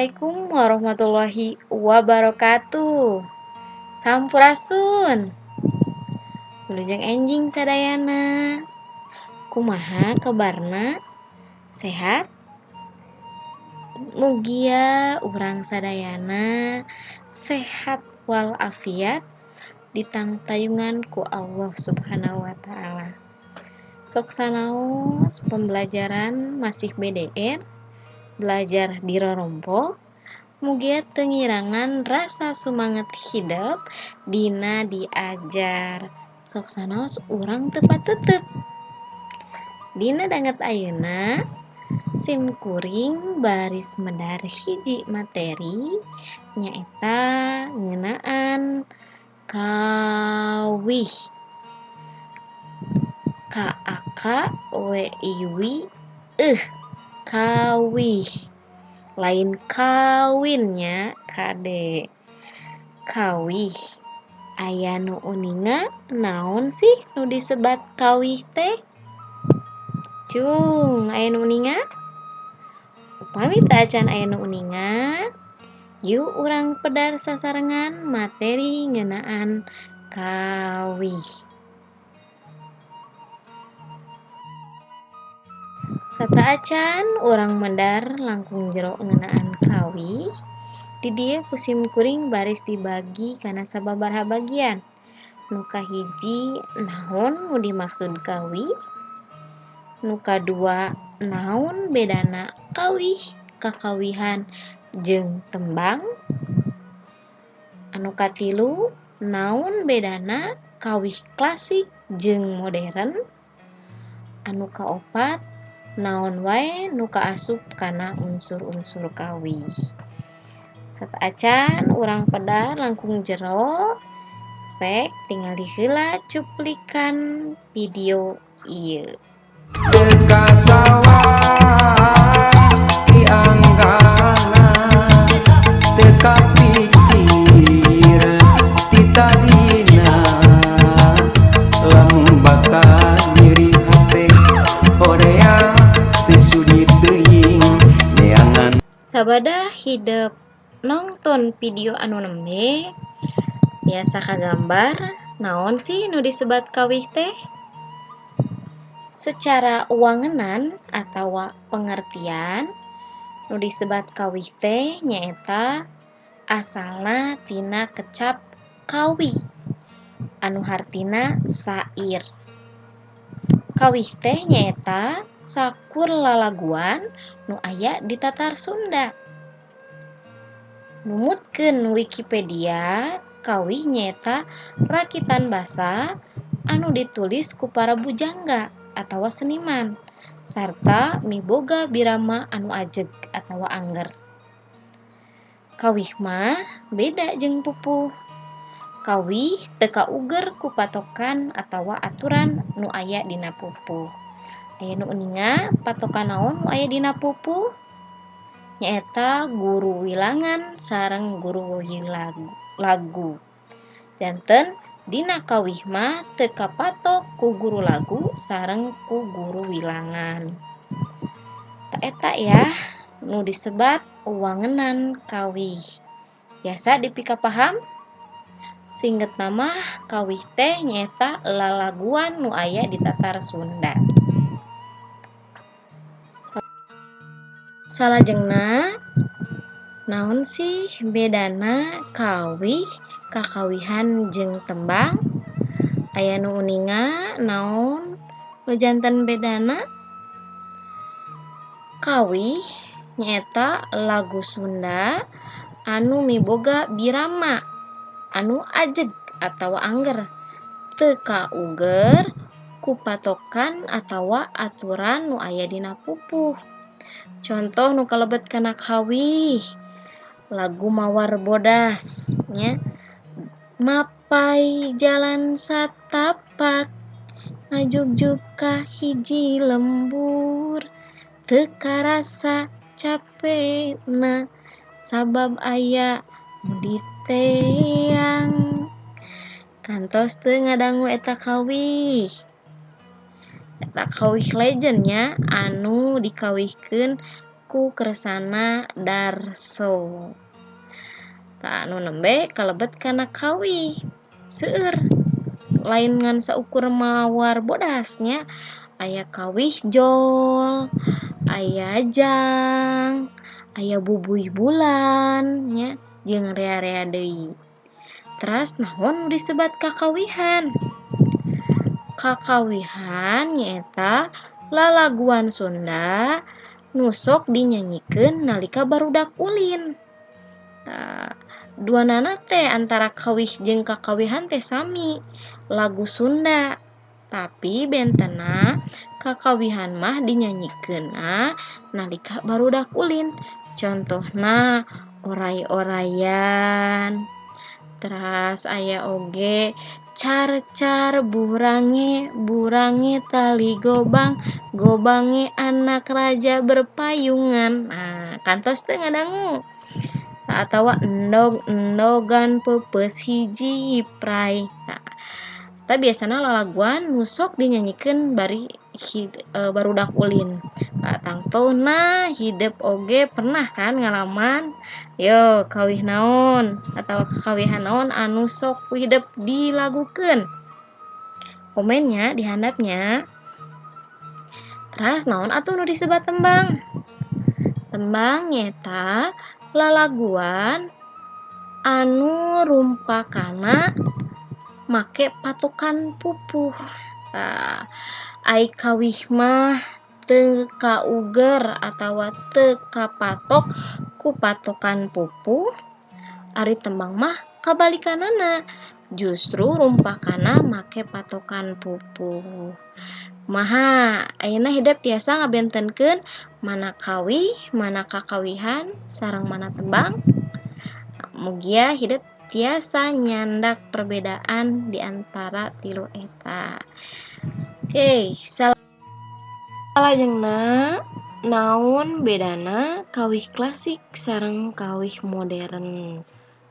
Assalamualaikum warahmatullahi wabarakatuh. Sampurasun. Wilujeng enjing sadayana. Kumaha kabarna? Sehat? Mugia urang sadayana sehat walafiat ditangtayungan ku Allah Subhanahu wa taala. Sok sanaos pembelajaran masih BDR, belajar di rorompo, mugia teu ngirangan rasa sumanget hidep dina diajar. Sok sanaos urang teu patetep. Dina danget ayeuna sim kuring baris medar hiji materi nyaeta ngeunaan kawih. K A K W I W eh kawih, lain kawinnya kade. Kawih aya nu uninga naon sih nu disebat kawih teh? Cung, aya nu uninga? Upami teu acan aya nu uninga, yuk urang pedar sasarengan materi ngeunaan kawih. Sateuacan urang medar langkung jero ngeunaan kawih, di dieu ku sim kuring baris dibagi kana sababaraha bagian. Nu kahiji naon nu dimaksud kawih? Nu kadua naon bedana kawih, kakawihan jeung tembang? Anu katilu naon bedana kawih klasik jeung modern? Anu kaopat naon wae nu kaasup kana unsur-unsur kawih. Sateuacan urang pedar langkung jero, pek tingali heula cuplikan video ieu. Teu sawah dianggana, teu kapikir ti tadina, lamun bakal nyeri hate hoream teu sudi teuing neangan. Sabada hidep nongton video anu nembe biasa kagambar naon sih nu disebat kawih teh? Secara wangenan atawa pengertian nu disebat kawih teh nyaeta asalna tina kecap kawi anu hartina sair. Kawih teh nyaeta sakur lalaguan nu aya di Tatar Sunda. Numutkeun Wikipedia, kawih nyaeta rakitan basa anu ditulis ku para bujangga atawa seniman sarta miboga birama anu ajeg atawa angger. Kawih mah beda jeung pupuh. Kawih teu kauger ku patokan atawa aturan nu aya dina pupuh. Aya nu uninga patokan naon nu aya dina pupuh? Nyaeta guru wilangan sareng guru lagu. Janten dina kawih mah teu kapatok ku guru lagu sareng ku guru wilangan. Tah eta yah nu disebat wangenan kawih. Biasa dipikapaham? Singgetna mah kawih teh nyaeta lalaguan nu aya di Tatar Sunda. Salajengna naon sih bedana kawih, kakawihan jeung tembang? Aya nu uninga naon nu janten bedana? Kawih nyaeta lagu Sunda anu miboga birama anu ajeg atawa angger, teu kauger ku patokan atawa aturan nu aya dina pupuh. Contoh nu kalebet kana kawih, lagu Mawar Bodas nya. Mapai jalan satapak ngajugjug ka hiji lembur, teu karasa capena sabab aya nu diteang. Kantos teu ngadangu eta kawih. Eta kawih legendnya anu dikawihkeun Ku Kersana Darso. Tah, anu nembe kalebet kana kawih seueur, lain ngan saukur Mawar Bodas nya, aya kawih jol, aya jang, aya bubuy bulan nya, jeung rea-rea deui. Teras naon nu disebat kakawihan? Kakawihan nyaeta lalaguan Sunda nu sok dinyanyikeun nalika barudak ulin. Nah, duanana teh antara kawih jeung kakawihan teh sami, lagu Sunda, tapi bentena kakawihan mah dinyanyikeunna nalika barudak ulin. Contohna oray-orayan, teras aya oge car-car burange burange tali gobang gobange anak raja berpayungan. Nah, kantos teu ngadangu? Atawa endog endogan peupeus hiji prai. Nah, eta biasana lalaguan nu sok dinyanyikeun bari barudak ulin. Nah, tangtona hidep oge pernah kan ngalaman yo kawih naon atau kakawihan naon anu sok ku hidep dilagukeun? Komennya dihandapnya. Teras naon atuh nu disebat tembang? Tembang nyaeta lalaguan anu rumpakana make patokan pupuh. Tah, ai kawih mah teu kauger atawa teu kapatok ku patokan pupuh, ari tembang mah kabalikanana, justru rumpakana make patokan pupuh. Kumaha ayeuna hidep tiasa ngabentenkeun mana kawih, mana kakawihan, sareng mana tembang? Mugia hidep tiasa nyandak perbedaan di antara tilu eta. Oke, salajengna naon bedana kawih klasik sareng kawih modern?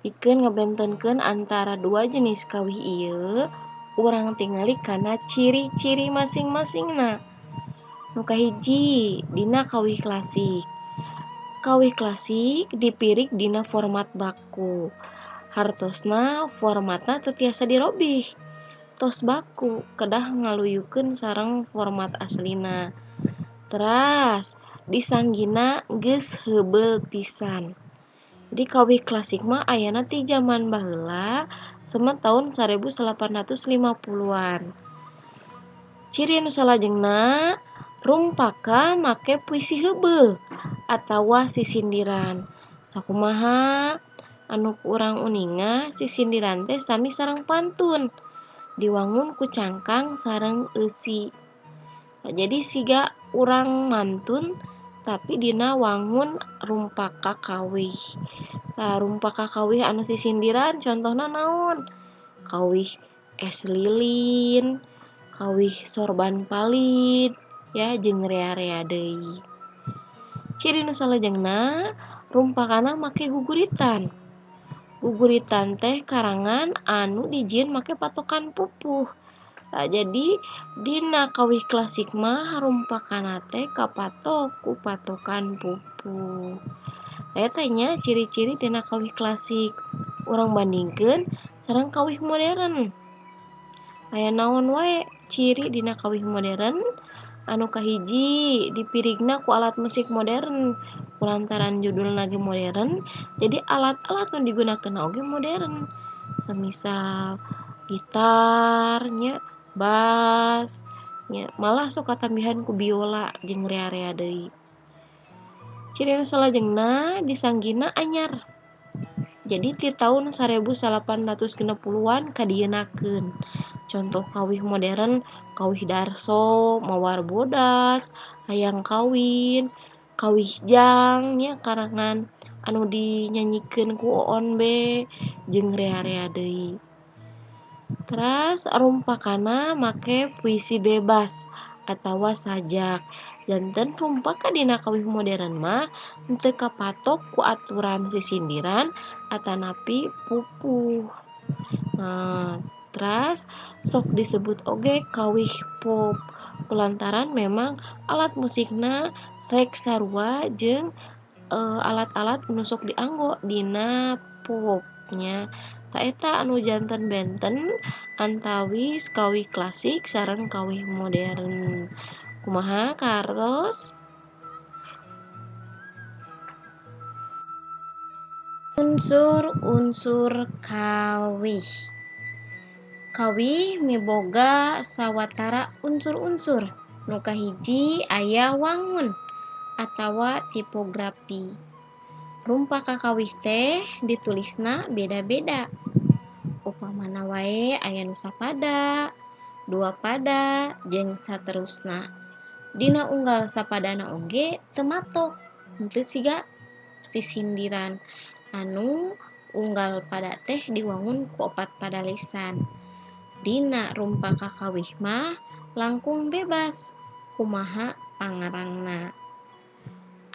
Pikeun ngabentenkeun antara dua jenis kawih ieu, urang tingali kana ciri-ciri masing-masingna. Nu kahiji, dina kawih klasik. Kawih klasik dipirik dina format baku. Hartosna formatna teu tiasa dirobih. Tos baku, kedah ngaluyukeun sareng format aslina. Teras disanggina geus heubeul pisan. Jadi kawih klasik mah ayana ti zaman baheula semet tahun 1850-an. Ciri nu salajengna, rumpaka make puisi heubeul atawa sisindiran. Sakumaha anu ku urang uninga, sisindiran teh sami sareng pantun, diwangun ku cangkang sareng eusi. Nah, jadi siga urang mantun tapi dina wangun rumpaka kawih. Nah, rumpaka kawih anu sisindiran contohna naon? Kawih es lilin, kawih sorban palid, ya, jeung rea-rea deui. Ciri nu salajengna, rumpakana make guguritan. Guguritan teh karangan anu dijieun make patokan pupuh. Nah, jadi dina kawih klasik mah rumpakana teh kapatok ku patokan pupuh. Eta nya ciri-ciri tina kawih klasik. Urang bandingkeun sareng kawih modern. Aya naon wae ciri dina kawih modern? Anu kahiji, dipirigna ku alat musik modern. Kulantaran judulna ge modern, jadi alat-alat nu digunakeun oge modern. Semisal gitar nya, bass nya, malah sok katambihan ku biola jeung rea-rea deui. Ciri nu salajengna, disanggina anyar. Jadi ti taun 1860-an kadieunakeun. Contoh kawih modern, kawih Darso, Mawar Bodas, Hayang Kawin, kawih jang nya, karangan anu dinyanyikeun ku Oon B, jeung rea-rea deui. Teras rumpakana make puisi bebas atawa sajak. Janten rumpaka dina kawih modern mah teu kapatok ku aturan sisindiran atanapi pupuh. Nah, teras sok disebut oge kawih pop kulantaran memang alat musikna Rek sarua jeung alat-alat nu sok dianggo dina pop nya. Tah eta anu janten benten antawis kawih klasik sareng kawih modern. Kumaha kartos? Unsur-unsur kawih. Kawih miboga sawatara unsur-unsur. Nu kahiji aya wangun atawa tipografi. Rumpaka kawih teh ditulisna beda-beda. Upamana wae aya nu sapada, dua pada, jeung saterusna. Dina unggal sapadana oge teu matok, henteu siga sisindiran anu unggal pada teh diwangun ku opat padalisan. Dina rumpaka kawih mah langkung bebas kumaha pangarangna.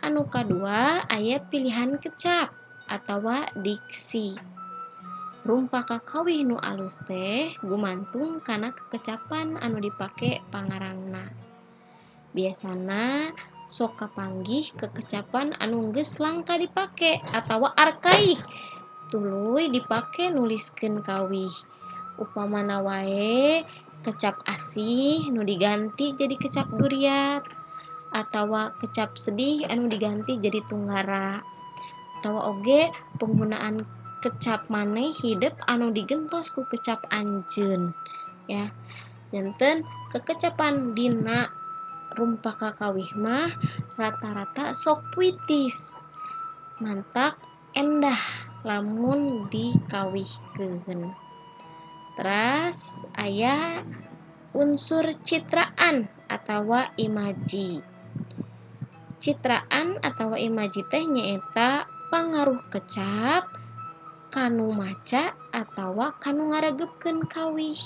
Anu kadua aya pilihan kecap atawa diksi. Rumpaka kawih nu alus teh gumantung kana kekecapan anu dipake pangarangna. Biasana sok kapanggih kekecapan anu geus langka dipake atawa arkaik tuluy dipake nuliskeun kawih. Upamana wae kecap asih nu diganti jadi kecap duriat, atawa kecap sedih anu diganti jadi tunggara, atawa oge penggunaan kecap maneh hidep anu digentos ku kecap anjeun ya. Janten kekecapan dina rumpaka kawih mah rata-rata sok puitis, mantak endah lamun dikawihkeun. Teras aya unsur citraan atawa imaji. Citraan atawa imaji teh nyaeta pangaruh kecap kanu maca atawa kanu ngaregepkeun kawih.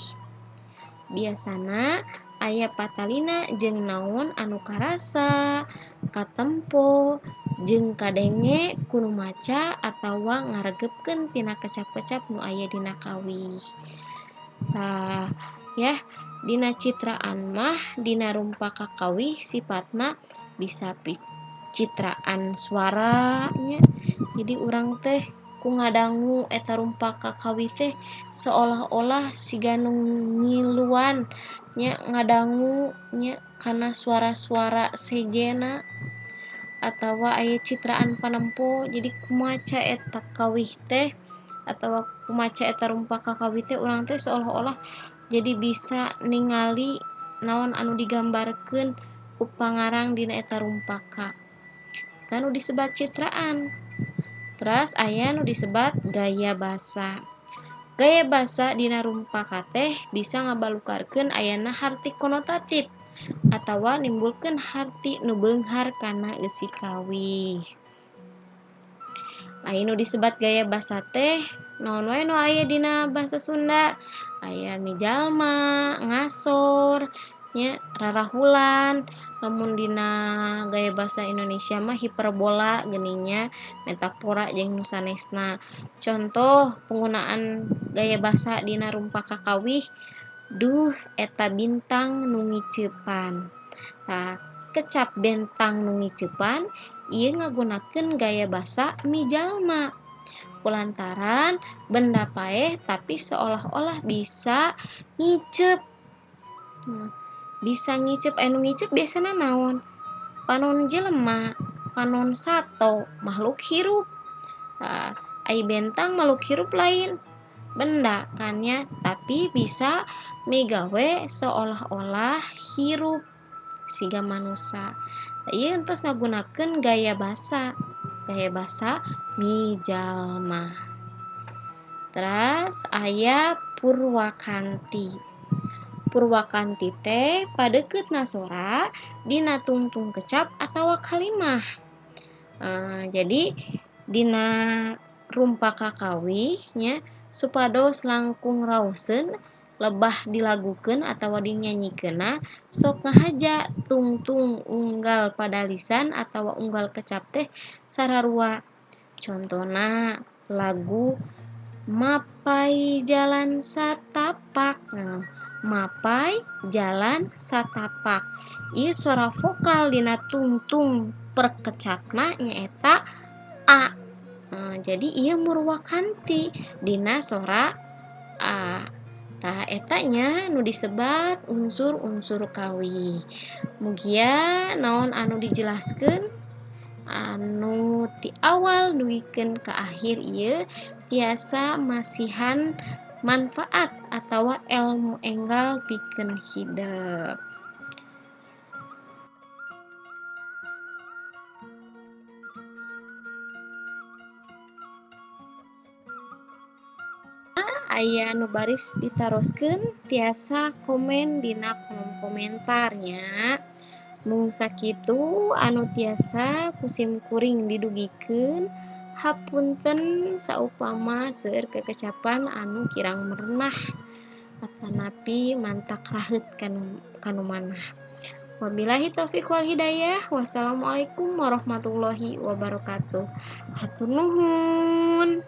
Biasana aya patalina jeung naon anu karasa, katempo, jeung kadenge ku nu maca atawa ngaregepkeun tina kecap-kecap nu aya dina kawih. Tah ya, dina citraan mah dina rumpaka kawih sifatna bisa citraan suara nya. Jadi urang teh ku ngadangu eta rumpaka kawih teh seolah-olah siga nu ngiluan nya, ngadangu nya kana suara-suara sejena atawa aya citraan panempo. Jadi kumaca eta kawih teh atawa kumaca eta rumpaka kawih teh urang teh seolah-olah jadi bisa ningali naon anu digambarkeun ku pangarang dina eta rumpaka. Eta nu disebat citraan. Teras aya nu disebat gaya basa. Gaya basa dina rumpaka teh bisa ngabalukarkeun ayana harti konotatif atawa nimbulkeun harti nu beunghar kana eusi kawih. Aya nu disebat gaya basa teh naon wae nu aya dina bahasa Sunda? Aya mijalma, ngasor, nya, rarahulan. Lamun dina gaya bahasa Indonesia mah hiperbola geuning, metafora jeung nu sanesna. Contoh penggunaan gaya basa dina rumpaka kawih, duh eta bintang nu ngiceupan. Tah, kecap bentang nu ngiceupan ieu ngagunakeun gaya basa mijalma. Kulantaran benda paeh tapi seolah-olah bisa ngiceup. Nah, bisa ngiceup, anu ngiceup biasana naon? Panon jelema, panon sato, makhluk hirup. Tah, ai bentang makhluk hirup lain benda kan nya, tapi bisa migawe seolah-olah hirup siga manusa. Tah, ieu entos ngagunakeun gaya basa mijalma. Teras aya purwakanti. Purwakanti teh padeukeutna sora dina tungtung kecap atawa kalimah. Jadi dina rumpaka kawih nya supados langkung raoseun lebah dilagukeun atawa dinyanyikeunna sok ngahaja tungtung unggal padalisan atawa unggal kecap teh sararua. Contona lagu Mapai Jalan Satapak. Nah, Mapai jalan satapak. Ieu sora vokal dina tungtung perkecapna nyaeta a. Nah, jadi ieu murwakanti dina sora a. Tah eta nya nu disebat unsur-unsur kawih. Mugia naon anu dijelaskeun anu ti awal dugikeun ka akhir ieu tiasa masihan manfaat atawa elmu enggal pikeun hidep. Aya nu baris ditaroskeun tiasa komen dina kolom komentarnya. Mung sakitu anu tiasa kusim kuring didugikeun. Hapunten saupama seueur kekecapan anu kirang merenah atanapi mantak raheut kanu manah. Wabillahi taufiq wal hidayah. Wassalamualaikum warahmatullahi wabarakatuh. Hatur nuhun.